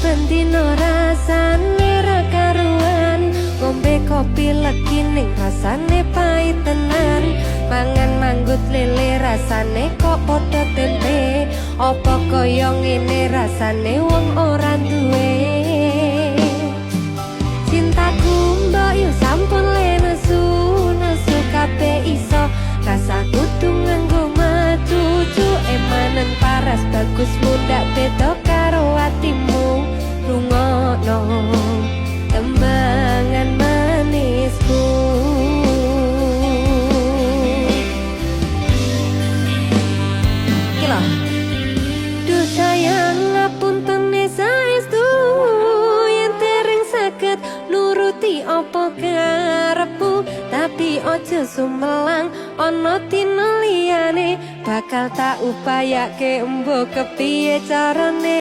Saben dina rasane ra karuan. Ngombe kopi legi ning rasane pahit tenan. Mangan manggut lele rasane kok padha tempe. Apa kaya ngene rasane wong ora duwe? Cintaku mbok yo sampun le nesu nesu kabeh iso. Rasah kudu nganggo macucu. Emanen paras bagus mundak beda karo atimu. Rungokno tembangan manisku. Iki lho. Duh sayang, ngapunten saestu yen dereng saged nuruti apa karepmu, tapi aja sumelang, ana dina liyane bakal tak upayake, embuh kepiye carane.